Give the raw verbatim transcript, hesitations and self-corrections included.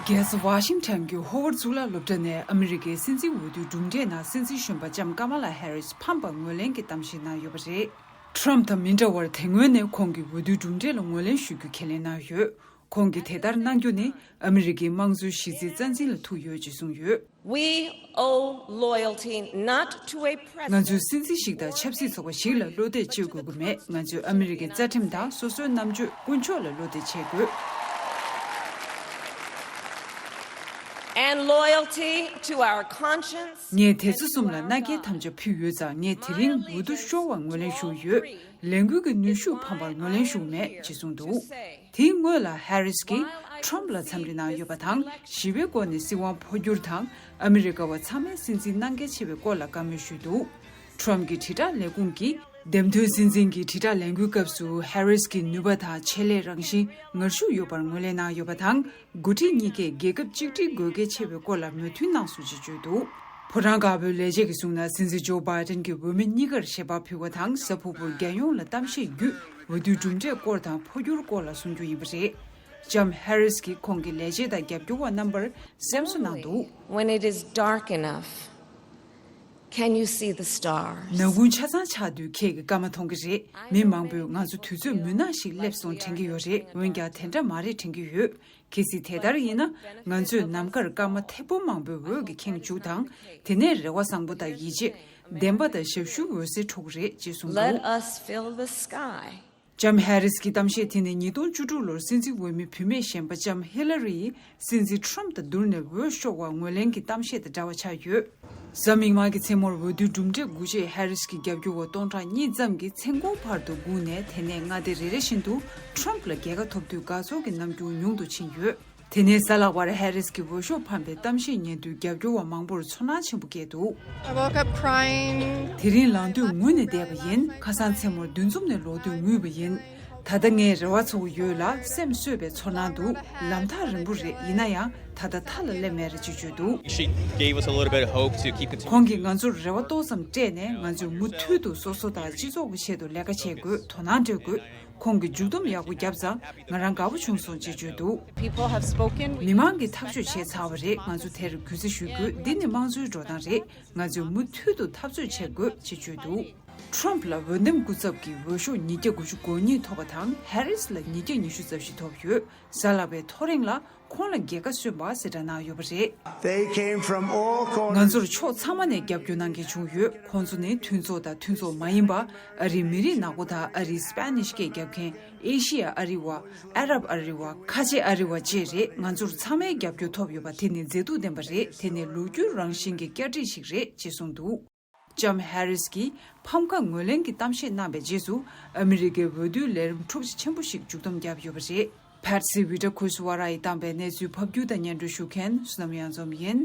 རྒྱལ་ས་ཝ་ཤིང་ཊོན་གྱི་ཧོ་ཝར་གཙུག་ལག་སློབ་གྲྭ་ནས་ཨ་མི་རི་ཀའི་སྲིད་འཛིན་འོས་བསྡུའི་གྲུབ་འབྲས་ནང་སྲིད་འཛིན་གཞོན་པ་ལྕམ་ཀ་མ་ལ་ཧེ་རིས་ཕམ་པར་ངོས་ལེན་གྱི་གཏམ་བཤད་གནང་ཡོད་པ་རེད། ཊམ་དང་མི་འདྲ་བར་དེ་སྔོན་ནས་ཁོང་གིས་འོས་བསྡུའི་གྲུབ་འབྲས་ལ་ངོས་ལེན་ཞུ་རྒྱུ་ཁས་ལེན་གནང་ཡོད། ཁོང་གིས་དེ་ལྟར་གནང་རྒྱུ་ནི་ཨ་མི་རི་ཀའི་དམངས་གཙོའི་གཞི་རྩའི་རྩ་འཛིན་ལ་ཐུག་ཡོད་ཅེས་གསུངས་ཡོད། We owe loyalty not to a president. ང་ཚོས་སྲིད་འཛིན་ཞིག་དང་ཆབ་སྲིད་ཚོགས་པ་ཞིག་ལ་བློ་གཏད་བྱེད་དགོས་ཀྱི་མེད། ང་ཚོས་ཨ་མི་རི་ཀའི་རྩ་ཁྲིམས་དང་སོ་སོའི་རྣམ་དཔྱོད་དཀོན་མཆོག་ལ་བློ་གཏད་བྱེད་དགོས། And loyalty to our conscience. ངས་དེ་ཚོ་གསུམ་ལ་མནའ་སྐྱེལ་དམ་བཅའ་ཕུལ་ཡོད་ཙང་། ངས་དེ་རིང་འོས་བསྡུ་ཤོར་བར་ངོས་ལེན་ཞུས་ཡོད། ལས་འགུལ་གྱི་ནུས་ཤུགས་ཕམ་པར་ངོས་ལེན་ཞུ་མེད་ཅེས་གསུངས་འདུག་དེའི་སྔོན་ལ་ཧེ་རིས་ཀྱིས་ཊམ་ལ་འཚམས་འདྲི་གནང་ཡོད་པ་དང་། ཞི་བའི་སྒོ་ནས་སྲིད་དབང་འཕོ་འགྱུར་དང་། ཨ་མི་རི་ཀ་བ་ཚང་མས་སྲིད་འཛིན་གནང་གལ་ཆེ་བའི་སྐོར་ལ་བཀའ་མོལ་ཞུས་འདུག་ཊམ་གྱི་དྲིལ་བསྒྲགས་ལས་ཁུངས་ཀྱིས། འདེམས་ཐོན་སྲིད་འཛིན་གྱི་དྲིལ་བསྒྲགས་ལས་འགུལ་སྐབས་སུ་ཧེ་རིས་ཀྱི་ནུས་པ་དང་ཆེད་ལས་རང་བཞིན་ངར་ཤུགས་ཡོད་པར་ངོས་ལེན་གནང་ཡོད་པ་དང་། འགོ་ཁྲིད་གཉིས་ཀས་རྒྱལ་ཁབ་གཅིག་སྒྲིལ་དགོས་གལ་ཆེ་བའི་སྐོར་ལ་མོས་མཐུན་གནང་སོང་ཅེས་བརྗོད་འདུག་ཕོ་བྲང་དཀར་པོའི་ལས་བྱེད་ཀྱིས་གསུངས་ན། སྲིད་འཛིན་ཇོ་བྷའི་ཏན་གྱིས་འོས་མི་གཉིས་ཀར་ཞལ་པར་ཕུལ་བ་དང་། གཟའ་ཕུར་བུར་རྒྱལ་ཡོངས་ལ་གཏམ་བཤད་བརྒྱུད་འོས་བསྡུའི་གྲུབ་འབྲས་སྐོར་དང་འཕོ་འགྱུར་སྐོར་ལ་གསུང་རྒྱུ་ཡིན་པ་རེད། ལྕམ་ཧེ་རིས་ཀྱིས་ཁོང་གི་ལས་བྱེད་དང་རྒྱབ་སྐྱོར་བ་རྣམ་པར་སེམས་གསོ་གནང་འདུག When it is dark enough, can you see the stars? ནག་ཁུང་ཆ་ཚང་ཆགས་དུས་ཁྱེད་ཀྱིས་སྐར་མ་མཐོང་གི་རེད། མི་མང་པོས་ང་ཚོ་དུས་ཚོད་མུན་ནག་ཞིག་སླེབས་སོང་དྲན་གྱི་ཡོད་རེད། འོན་ཀྱང་དེ་འདྲ་མ་རེད་དྲན་གྱི་ཡོད། གལ་སྲིད་དེ་ལྟར་ཡིན་ན། ང་ཚོས་ནམ་མཁར་སྐར་མ་ཐེར་འབུམ་མང་པོའི་འོད་ཀྱིས་ཁེངས་བཅུག་དང་། དེ་ནས་རེ་བ་བཟང་པོ་དང་ཡིད་ཆེས། བདེན་པ་དང་ཞབས་ཞུའི་འོད་ཟེར་འཕྲོ་གི་རེད་ཅེས་གསུངས་Let འདུག us fill the sky. ལྕམ་ཧེ་རིས་ཀྱི་གཏམ་བཤད་དེ་ནི་ཉིས་སྟོང་བཅུ་དྲུག་ལོར་སྲིད་འཛིན་འོས་མི་བུད་མེད་གཞན་པ་ལྕམ་ཧི་ལ་རི་ཡིས་སྲིད་འཛིན་ཊམ་དང་བསྡུར་ནས་འོས་ཤོར་བར་ངོས་ལེན་གྱི་གཏམ་བཤད་དང་འདྲ་བ་ཆགས་ཡོད། གཟའ་མིག་དམར་གྱི་མཚན་མོར་འོས་བསྡུའི་གྲུབ་འབྲས་སྒུག་ཆེད་ཧེ་རིས་ཀྱི་རྒྱབ་སྐྱོར་བ་སྟོང་ཕྲག་གཉིས་ཙམ་གྱིས་མཚན་གུང་བར་དུ་སྒུག་ནས། དེ་ནས་མངའ་སྡེ་རེ་རེ་བཞིན་དུ་ཊམ་ལ་རྒྱལ་ཁ་ཐོབ་དུས་དགའ་ཚོར་གྱི་རྣམ་འགྱུར་ཉུང་དུ་ཕྱིན་ཡོད། དེ་ནས་གཟའ་ལྷག་པར་ཧེ་རིས་ཀྱི་འོས་ཤོག་ཕམ་པའི་གཏམ་བཤད་ཉན་དུས་རྒྱབ་སྐྱོར་བ་མང་པོར་ཚོར་སྣང་ཆེན་པོ་སྐྱེས་འདུག I woke up crying. དེ་རིང་ལངས་དུས་ངུས་ནས་བསྡད་པ་ཡིན། ཁ་སང་མཚན་མོར་འདུ་འཛོམས་ནས་ལོག་དུས་ངུས་པ་ཡིན། ད་ལྟ་ངས་རེ་བ་ཚ་པོ་ཡོད་ལ། སེམས་གསོས་པའི་ཚོར་སྣང་འདུག་ལམ་ཐག་རིང་པོ་རེད། ཡིན་ན་ཡང་ད་ལྟ་མཐའ་ལ་སླེབས་མེད་རེད་ཅེས་བརྗོད་འདུག She gave us a little bit of hope to keep continuing. ཁོང་གིས་ང་ཚོར་རེ་བ་ཏོག་ཙམ་སྤྲད་ནས། ང་ཚོས་མུ་མཐུད་དུ་སོ་སོ་དང་སྤྱི་ཚོགས་ཀྱི་ཆེད་དུ་ལས་ཀ་བྱེད་དགོས། དོ་སྣང་སྤྲད་དགོས། ཁོང་གིས་མཇུག་བསྡོམས་ཡག་པོ་བརྒྱབ་ཙང་། ང་རང་དགའ་པོ་བྱུང་སོང་ཅེས་བརྗོད་འདུག People have spoken. མི་མང་གིས་ཐག་གཅོད་བྱས་ཚར་བ་རེད། ང་ཚོ་དེར་གུས་བརྩི་ཞུ་དགོས། འདི་ནི་དམངས་གཙོའི་འགྲོ་སྟངས་རེད། ང་ཚོས་མུ་མཐུད་དུ་འཐབ་རྩོད་བྱེད་དགོས་ཅེས་བརྗོད་འདུག་ཊམ་ལ་འོས་འདེམས་སྐུ་ཚབ་ཀྱི་འོས་ཤོག་ཉིས་བརྒྱ་དགུ་བཅུ་གོ་གཉིས་ཐོབ་པ་དང་། ཧེ་རིས་ལ་ཉིས་བརྒྱ་ཉི་ཤུ་རྩ་བཞི་ཐོབ་ཡོད། གཟའ་ལྷག་པའི་ཐོ་རེངས་ལ་ཁོང་ལ་རྒྱལ་ཁ་སོན་པ་ཟེར་སྒྲ་གནང་ཡོད་པ་རེད། They came from all corners. ང་ཚོར་ཕྱོགས་ཚང་མ་ནས་རྒྱབ་སྐྱོར་གནང་མཁན་བྱུང་ཡོད། ཁོང་ཚོ་ནི་མཐུན་ཚོགས་དང་མཐུན་ཚོགས་མ་ཡིན་པ། ཨ་རིའི་མི་རིགས་ནག་པོ་དང་ཨ་རིའི་སྤེ་ནིཤ་སྐད་རྒྱབ་མཁན། ཨེ་ཤི་ཡ་ཨ་རི་བ། ཨ་རབ་ཨ་རི་བ། ཁ་ཆེ་ཨ་རི་བ་བཅས་རེད། ང་ཚོར་ཚང་མའི་རྒྱབ་སྐྱོར་ཐོབ་ཡོད་པ་དེ་ནི་མཛེས་སྡུག་ལྡན་པ་རེད། དེ་ནི་ལོ་རྒྱུས་རང་བཞིན་གྱི་བསྐྱར་སྒྲིག་ཞིག་རེད་ཅེས་གསུངས་འདུག་ལྕམ་ཧེ་རིས་ཀྱིས་ཕམ་ཁ་ངོས་ལེན་གྱི་གཏམ་བཤད་གནང་བའི་རྗེས་སུ། ཨ་མི་རི་ཀའི་འོས་བསྡུའི་ལས་རིམ་འཁྲུག་ཆ་ཆེན་པོ་ཞིག་མཇུག་བསྡོམས་བརྒྱབ་ཡོད་པ་རེད། ཕེ་སི་ཝི་ཊ་ཁུ་སུ་ཝ་ར་ཡིས་བཏང་པའི་གནས་ཚུལ་ཕབ་སྒྱུར་དང་སྙན་སྒྲོན་ཞུ་མཁན་བསོད་ནམས་གཡང་འཛོམས་ཡིན།